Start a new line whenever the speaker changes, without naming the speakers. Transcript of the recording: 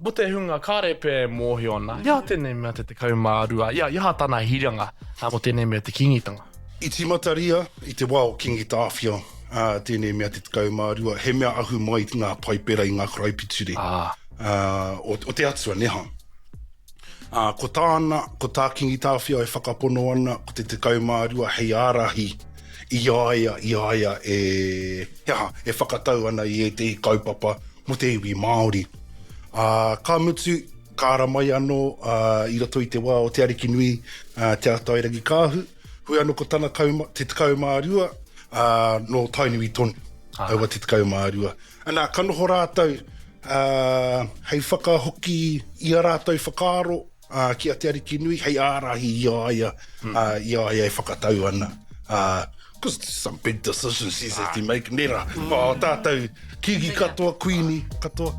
Mō te hunga kāre pea e mōhio ana, he aha tēnei mea te 12, ia, i aha tana hiranga mō tēnei mea te Kīngitanga?
I tīmataria i te wā o Kīngi Tāwhiao tēnei mea te 12, he mea ahu mai i ngā Paipera, i ngā karaipiture o te Atua, nē hā? Ā, ko tāna, ko tā Kīngi Tāwhiao e whakapono ana, ko te 12 hei ārahi i a ia, i a ia e, he aha, e whakatau ana i ētehi kaupapa mō te iwi Māori. Ā, ka mutu, ka ara mai anō, ā, i roto i te wā o Te Arikinui, ā, Te Atairangikaahu, hoi anō ko tana kauma, te 12, ā, nō Tainui tonu, aua te 12. Ana, ka noho rātou, ā, hei whakahoki i ā rātou whakaaro, ā, ki a Te Arikinui, hei ārahi i a ia, ā, i a ia e whakatau ana. Ā, cause some big decisions she's had to make, nē rā? Ā, tātou kīngi katoa, kuini katoa.